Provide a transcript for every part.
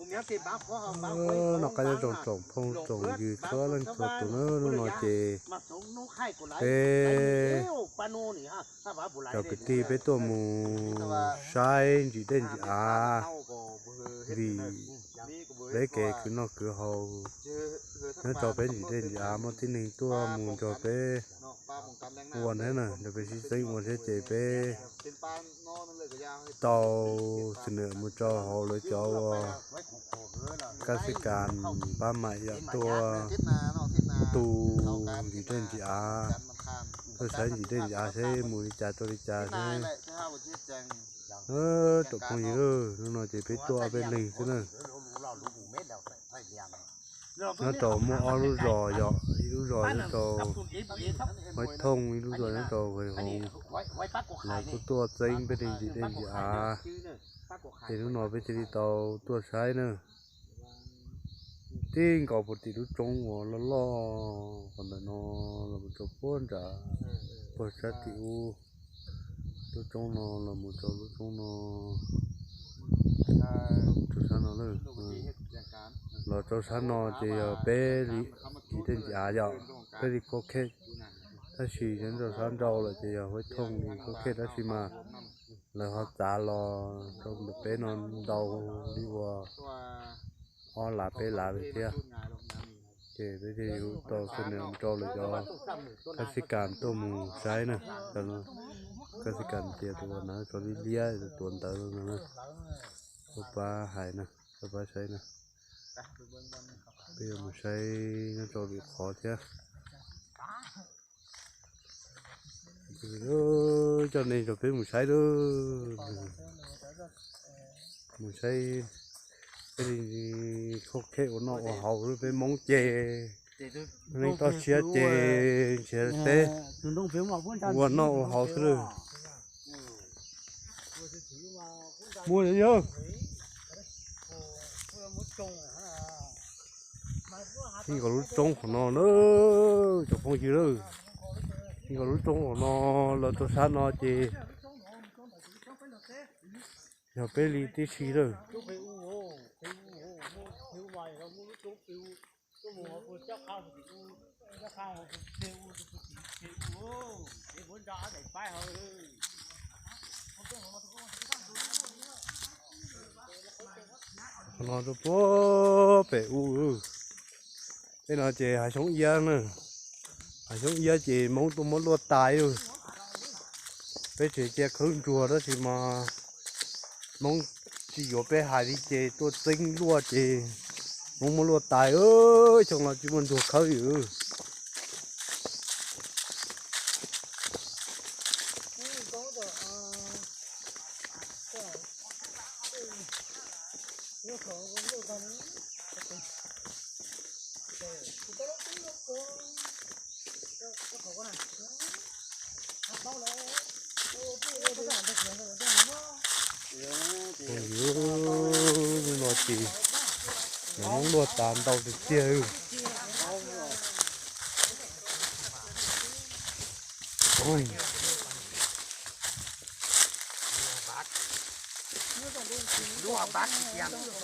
Noj qab nyob zoo tsoom phooj tsoom ywg txhua leej txhua tus na, hnub no ces peb cov kwv tij peb tuaj mus saib ntsim dej ntsim av, vim peb kev khwv noj khwv haus nyob rau peb ntsim dej ntsim av muaj tib neeg tuaj mus nrog peb ua thiab na, nrog peb sib txeeb ua thiab ces peb tau txiv nws mus rau hauv lawv cov uas kab xib kas pab mam yam tuaj tu ntsim dej ntsim av, tuaj saib ntsim dej ntsim av seb mus li cas rau li cas thiab. Tsoom phooj ywg, hnub no ces peb tuaj ob peb leeg xwb na. Nyob rau muaj ob lub zos, yog ib lub zos nyob rau Huaib Thooj, ib lub zos nyob rau Huaib Hoov, los kuj tuaj txeeb peb li ntsim dej ntsim av, ces hnub no peb thiaj li tau tuaj saib na. Tib nkaus puag tim lub roob uas loj loj qhov ntawm no los mus rau puag nram, puag sab tim ub, lub roob no los mus rau lub roob no, los mus rau sab no lawm. Los rau sab no ces yog peb li ntsim dej ntsim av, yog peb li Khab Khej, tab sis nyob rau sab nrau lawm ces yog Huaib Thooj li Khab Khej tab sis mas lawv ho txav los rau ntawm peb no ntau li uas ob lav peb lav li thiab. Ces peb thiaj li tau xa nws rau lawv cov kab xib kas tuaj mus saib na. Kab xib kas tias tus uas hnav tsho liab liab tuav ntawv no na, tuaj pab hais na, tuaj pab saib na. Peb yuav mus saib nyob rau lwm qhov thiab. Coj nej nrog peb mus saib lawm. Mus saib peb li Khab Khej ua noj ua haus, peb Hmoob ces neeg toj siab ces nrhiav teb ua noj ua haus xwb lawm. Muaj yog, tib nkaus lub roob qhov no na, cov phooj ywg lawm. Tib nkaus lub roob qhov no los rau sab no ces yog peb li tib si lawm. Qhov no rau puag pem ub. Tej no ces hav xyoob iab na, hav xyoob iab ces Hmoob tuaj muab luaj tas lawm. Peb tseem cia khawb ntsuag tab sis mas Hmoob tsis yuav peb hais li ces tuaj txeeb luaj ces Hmoob muab luaj tas, xyoo no tsis muaj ntsuag khawb li. Hnub no ces lawv muab luaj tas ntau tiag tiag.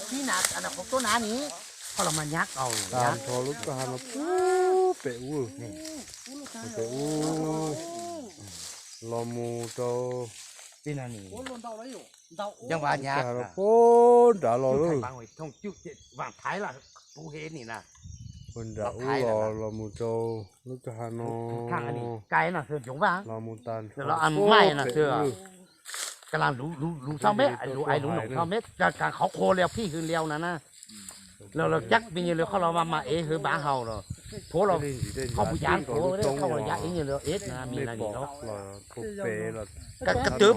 Tib na, qhov tuab na ni, qhov los mas nyab kaus, tas nrho lub kwj ha no puag pem ub, pem ub los mus rau, tib na ni, nyab kaus puag nrad los lawm. Puag nram ub los los mus rau lub kwj ha no, los mus tas nrho puag pem ub. Qhov qhuav li phij hwv liau na na, los los cab me nyuag li qhov los mas mas ev hwv npav haus los, phuav los qhov mus yav phuav qhov los yav ev nyuag li ev na mi na li los, ka twv